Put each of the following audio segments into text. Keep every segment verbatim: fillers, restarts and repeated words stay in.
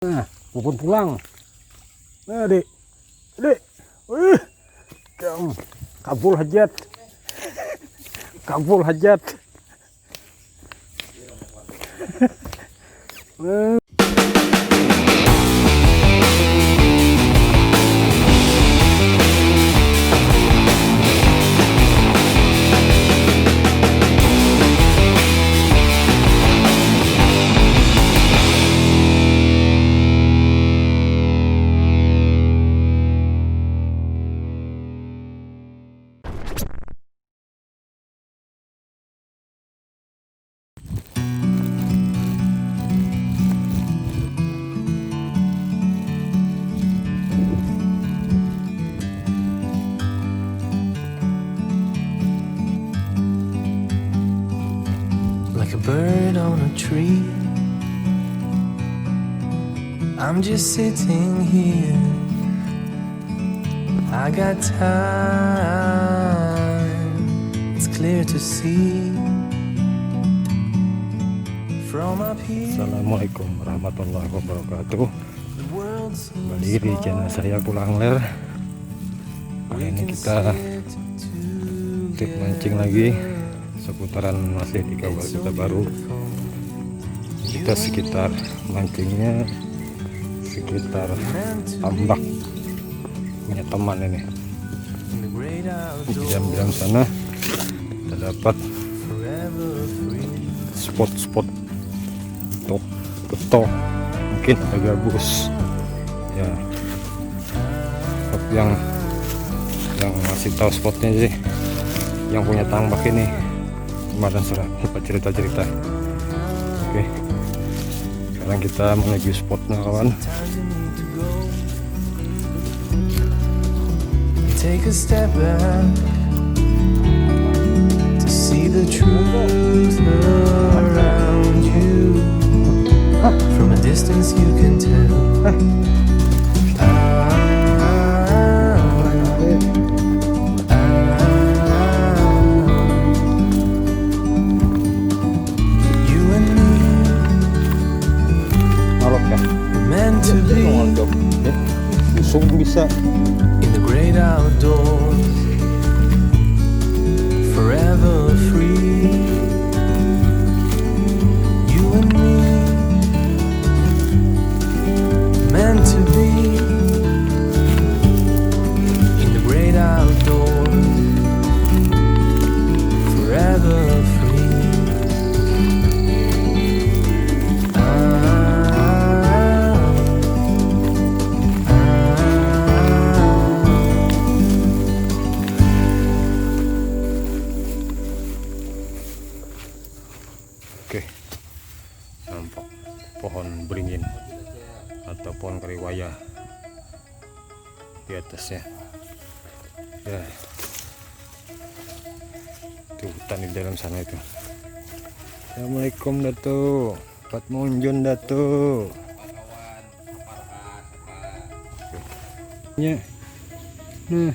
Nah, pupun pulang. Nah, Dek. Dek. Wih. Kam. Kabul hajat. Kabul hajat. Like a bird on a tree, I'm just sitting here. I got time, it's clear to see. From up here, Assalamualaikum warahmatullahi wabarakatuh. The world seems Kembali di channel small. Saya, Kulangler. Kali ini kita trip mancing lagi seputaran masih di Kabupaten Kota Baru. Kita sekitar mancingnya sekitar Tambak, punya teman ini. Di dalam-dalam sana terdapat spot-spot. Tuh, betul. Mungkin ada gabus. Ya. Tapi yang yang masih tahu spotnya sih, yang punya tambak ini. Kemarin sudah dapat cerita-cerita. Oke. Sekarang kita menuju spotnya, kawan. Take a step back to see the truth around you. From a distance you can tell. Ah, ah, you and me Alok ya. Meant to be Usung bisa. In the great outdoors, forever free. You and me, meant to be. In the great outdoors, forever free. Oke, nampak pohon beringin atau pohon kariwaya di atasnya. Ya. Itu hutan di dalam sana itu. Assalamualaikum, Datu. Pat munjun, Datu. Ya. Nah. Hmm.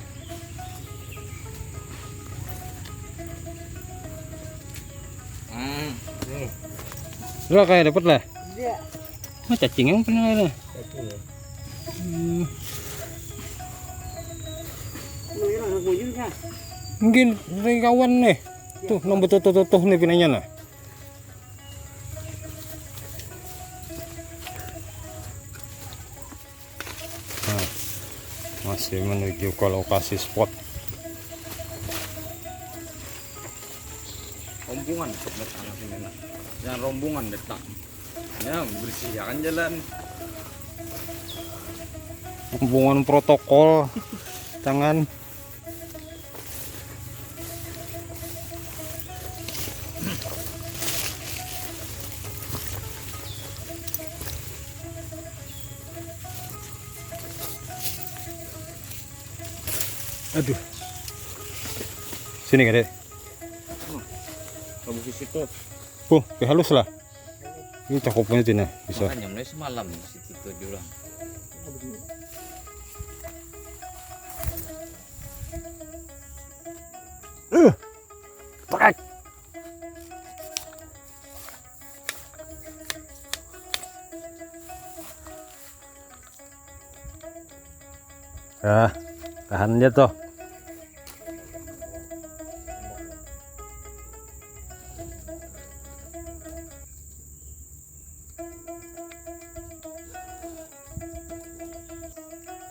Lah, kayak dapat lah. Iya. Oh, cacing yang pernah ada. Cacing ya. Hmm. Mungkin dari kawan nih. Tuh, nomor tuh, tuh, tuh, tuh, nih pinanya nah. Nah, masih menuju ke lokasi spot. Rombongan datang sini, nah. Yang rombongan datang. Ya, bersih ya kan jalan. Rombongan protokol. Tangan. Aduh. Sini, Kade. Kamu di situ. Puh, kayak halus lah. Ini cakupnya sini, bisa. Makanya mulai semalam di situ tuh jurang. Eh, trek. Ah, tahan dia tuh.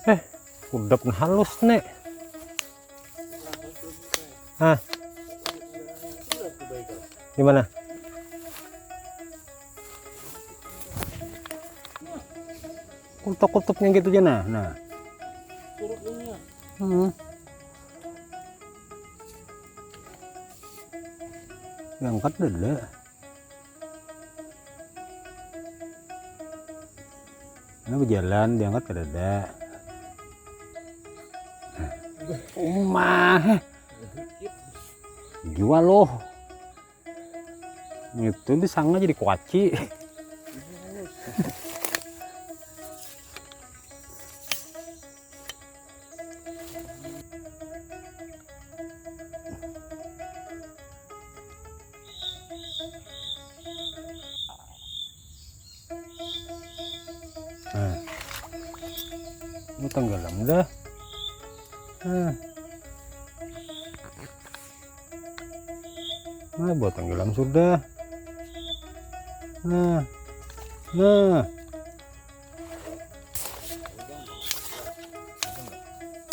Eh, kudap halus nih. Hah? Gimana? Kutuk-kutuknya gitu aja, nah, nah. Hmm. Diangkat dulu. Ini berjalan, diangkat kada ada. Umah. Jual loh. Itu disanga jadi kuaci. Nah. Ini tenggelam dah. Nah. Nah, buat tenggelam sudah. Nah. Nah.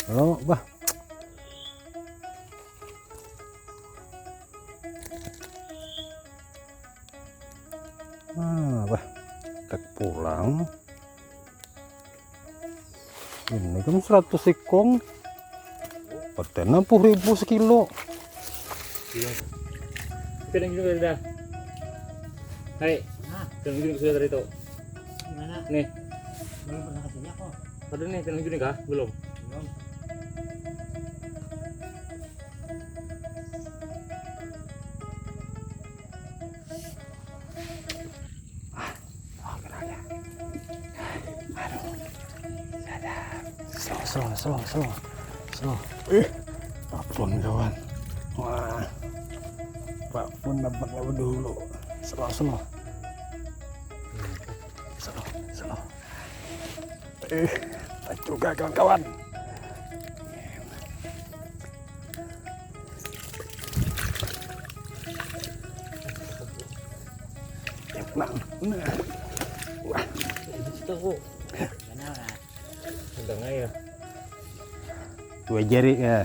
Halo, bah. Nah, bah. Cek pulang. Ini kan seratus ikong. Petena puluh ribu sekilo. Iya. Kita yang juga dah. Hai. Nah. Kita yang juga sudah dari itu. Gimana? Nih. Belum pernah kesini aku. Ada nih, kita yang juga kah? Belum. Belum. Oh, kenapa? Aduh. Sadap. Slow, slow, slow, slow. Slow. Ih, apun kawan. Wah. Pak pun dapat lebih dulu. Slow, slow. Slow, slow. Eh, juga kawan-kawan. Nah, nah. Wah. Itu kok. Mana? Sedang aja. Dua jari ya.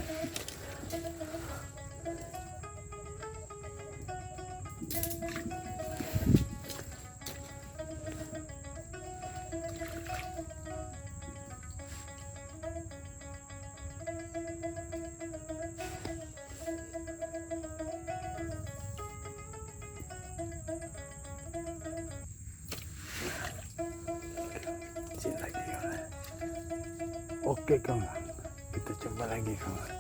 Sini lagi, kawan. Oke, kawan. Kita coba lagi, kawan.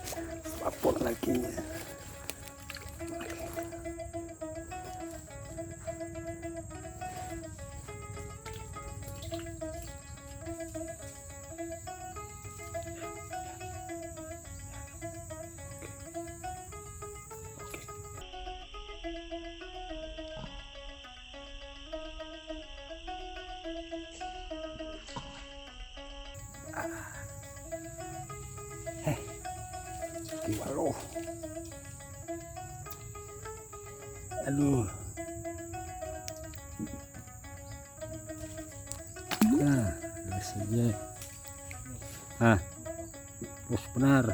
Apot lagi. Heh. Kiwalo. Aduh. Nah, terus aja. Nah, terus benar.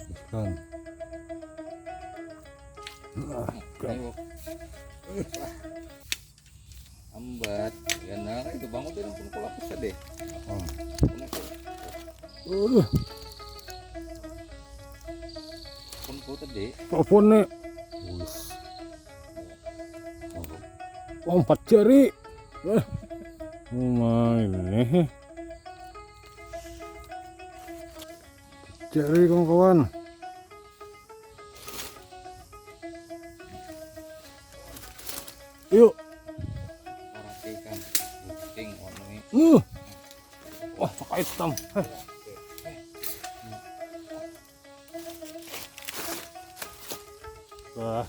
Terus kan. Nah, kan. Ambat, ya nah, itu bangun tuh pun kulapus tadi. Oh. Pun aku. Aduh. Pun ku tadi. Telepon nih. Wis. Oh, empat jari. Eh. Lumayan nih. Jari, kawan-kawan. Yuk. Orang ikan. Kucing warnanya. Uh. Wah, pakai hitam. Heh. Wah.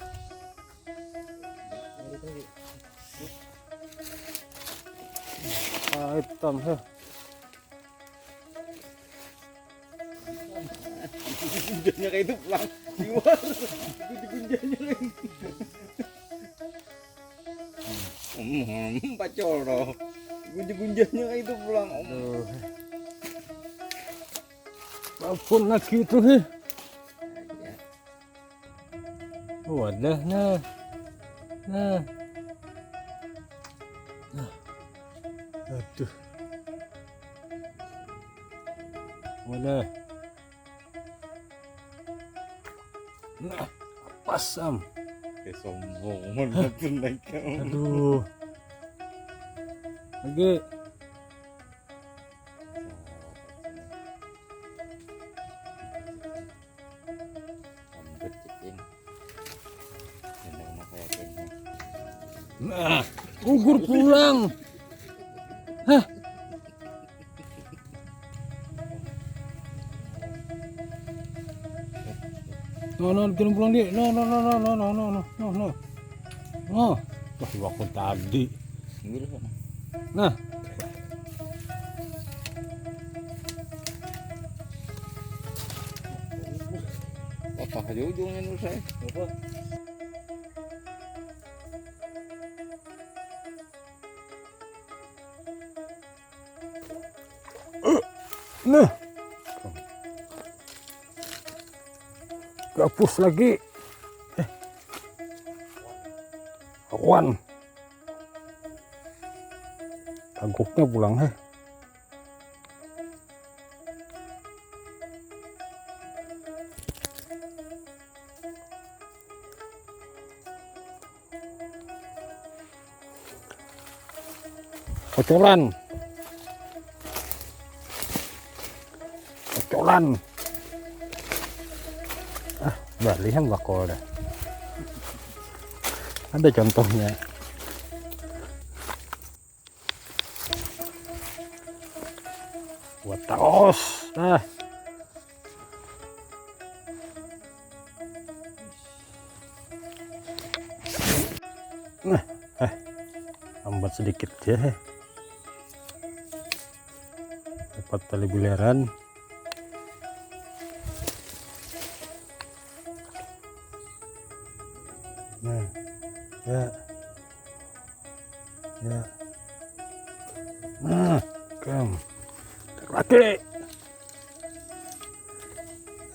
Ah, hitam, heh. Gunjahnya kayak itu pulang. Liwar. Itu digunjahnya kayak itu. Hmm, pacol toh. Gunjah-gunjahnya kayak itu pulang. Aduh. Babun lagi itu, heh. Wadah, nah. Nah. Nah. Aduh. Wadah. Nah, pas am. Kesombongan betul naik. Aduh. Lagi. Ambut cicing. Bener mah kayak gini. Nah, gugur pulang. Hah? No, no, turun pulang di. No, no, no, no, no, no, no, no, no, no. No. Wah, waktu tadi. Nah. Apa aja ujungnya menurut saya. Apa? Nah. Gabus lagi. Eh. Kawan. Taguknya pulang, heh. Kocolan. Kocolan. Ah, balihan bakul dah. Ada contohnya. Buat taos. Nah. Nah, eh, lambat sedikit ya. Dapat tali buleran. Nah, ya. Ya. Nah, kam. Lagi.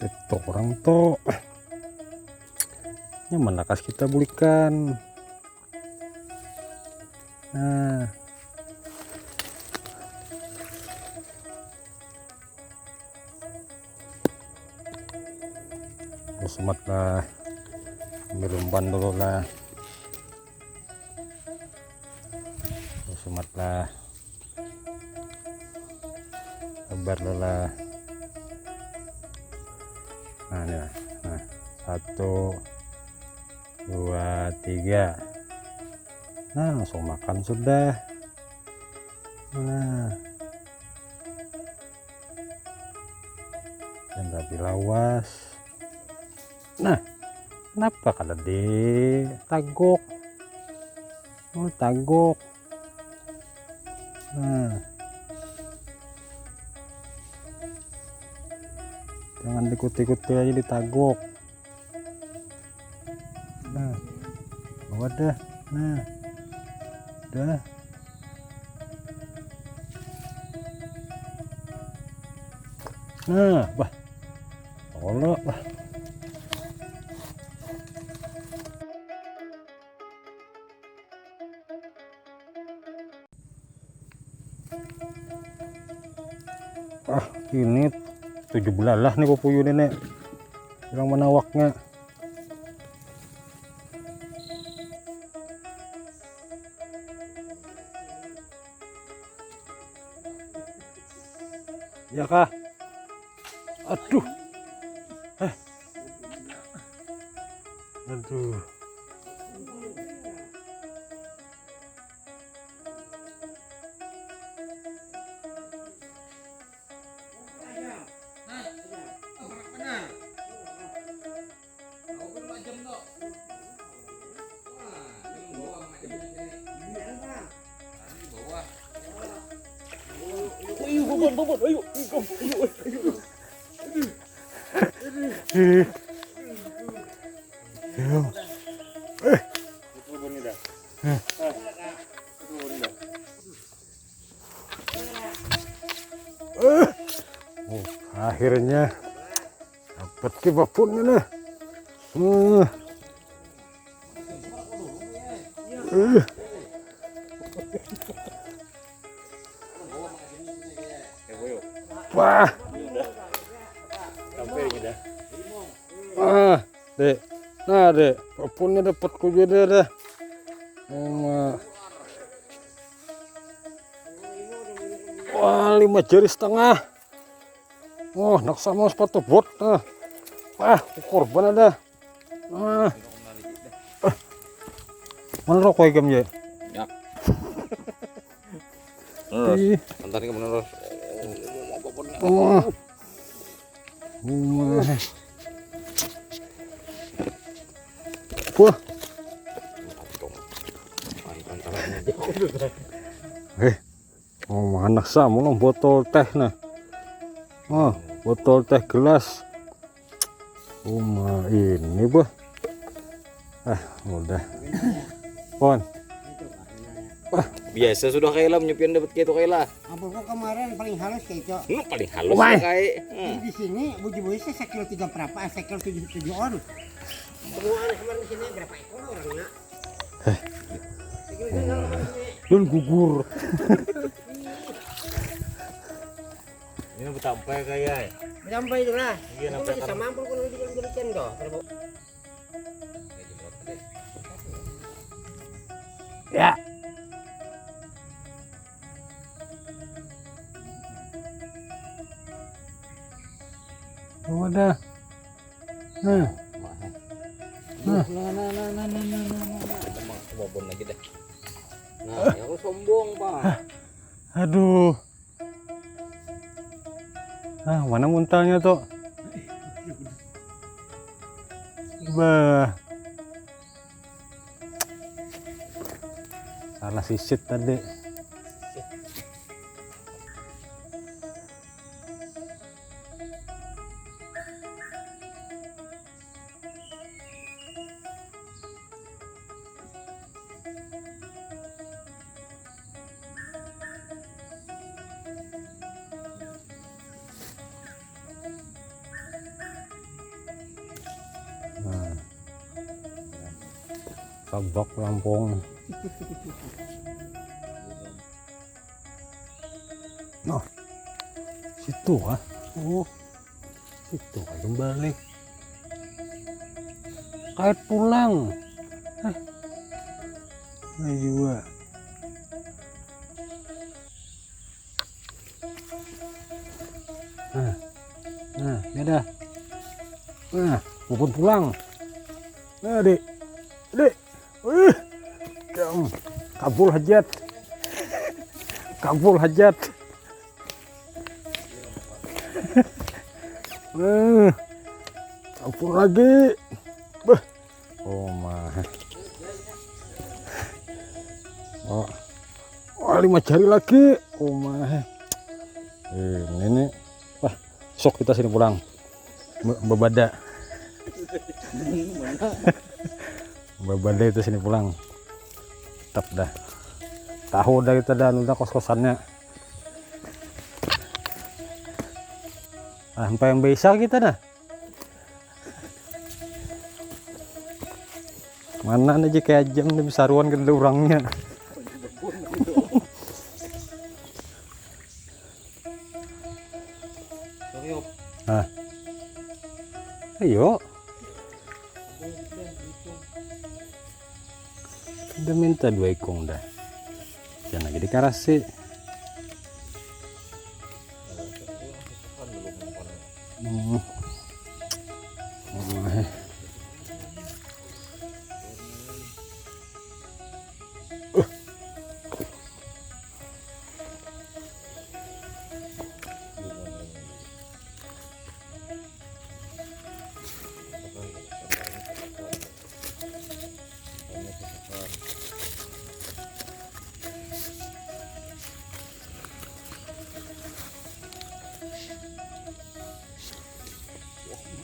Itu orang tuh. Nyaman lakas kita bulikan. Nah. Semat lah. Ambil umpan dulu lah. Semat lah. Sabar lah. Nah, ini lah. Nah, satu, dua, tiga. Nah, langsung makan sudah. Nah. Dan rapi lawas. Nah, kenapa kada ditaguk? Oh, taguk. Nah. Jangan dikuti-kuti aja, ditaguk. Nah. Bawa dah. Nah. Dah. Nah, bah. Tolok, bah. Ah, ini tujuh belalah nih pupuyu ini nih. Bilang manawaknya. Ya kah? Aduh. Hah. Aduh. Ayo, bangun, bangun, ayo, ayo, ayo, ayo. Ih. Ya. Eh. Eh. Eh. Oh, akhirnya dapat ke babun ini. Eh. Eh. Wah. Sampai lagi dah. Ah, dek. Nah, dek. Babunnya dapat ku juga dah. Uma. Wah, lima jari setengah. Oh, nak sama sepatu bot. Nah. Wah, korban ada. Ah. Ah. Mana rokok ikam, ya? Ya. Terus, ih. Antar ke mana, terus? Oh. Uma. Wah. Eh. Oh, mana sama lah botol teh nah. Oh, botol teh gelas. Uma ini, bah. Ah, udah. Pon. Wah, biasa sudah kayak lah, menyepian dapat kayak itu kayak lah. Apa kok kemarin paling halus kayak itu? Nu paling halus. Wah. Kayak. Hmm. Di sini buji-buji saya sekilo tiga berapa? Eh, sekilo tujuh tujuh on. Semua anak kemarin di sini berapa ekor orangnya? Lun gugur. Ini betampai kayak. Betampai itulah. Iya, itu nampai bisa kan. Mampu kalau di jam-jam tuh. Ya. Udah. Nah. Nah. Nah, nah, nah, nah, nah, nah, nah, nah. Aku mau, aku mau bon lagi deh. Nah, ya aku sombong, Pak. Aduh. Ah, mana muntalnya tuh? Bah. Salah sisit tadi. Nah. Sabak lampung. Nah, situ ah. Oh, situ ah kembali. Kait pulang. Eh. Ayo. Nah. Nah, ya dah. Nah, pupun pulang. Nah, Dek. Dek. Wih. Dam. Kabul hajat. Kabul hajat. Eh. Kabul lagi. Beuh. Oh, mah. Oh. Wah, lima jari lagi. Oh, mah. Ini nih. Wah, sok kita sini pulang. Be-, bebada. Bebada itu sini pulang. Tetap dah. Tahu dah kita dah, anu dah kos-kosannya. Ah, sampai yang bisa kita dah. Mana aja kayak jam nih bisa ruan ke orangnya. Hah. Ayo. Udah minta dua ikung dah. Jangan lagi dikarasi. Hmm. Hmm.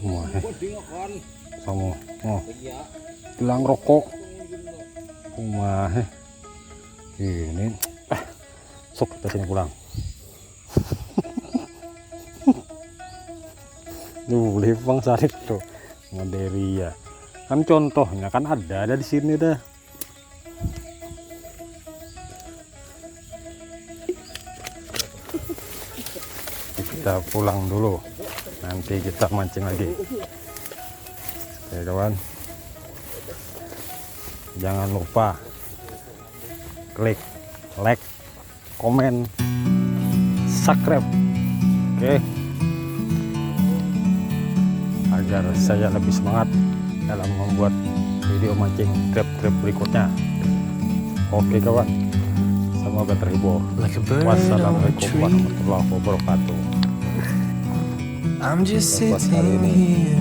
Wah, eh. Sama. Oh. Gelang rokok. Rumah, eh. Ini. Ah. Sok kita sini pulang. Duh, boleh bang sarit tuh. Moderi ya. Kan contohnya kan ada, ada di sini dah. Kita pulang dulu. Nanti kita mancing lagi. Oke, kawan. Jangan lupa klik like, komen, subscribe. Oke. Agar saya lebih semangat dalam membuat video mancing trip-trip berikutnya. Oke, kawan. Semoga terhibur. Like a bird on a Wassalamualaikum tree. Warahmatullahi wabarakatuh. I'm just Pas hari sitting ini.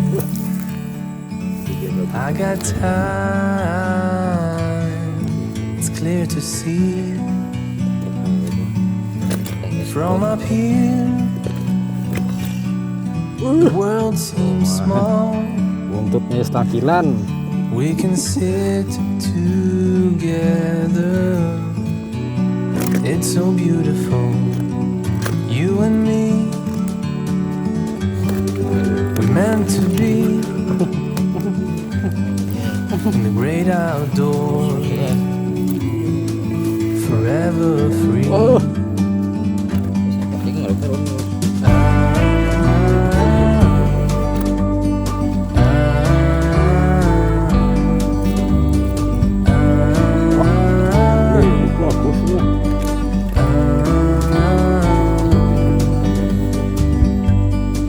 Here. I got time. It's clear to see. From up here, the world seems small. Buntutnya setangkilan. We can sit together. It's so beautiful, you and me. We meant to be in the great outdoors, forever free. Oh.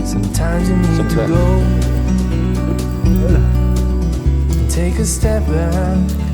Sometimes you need to go and take a step back.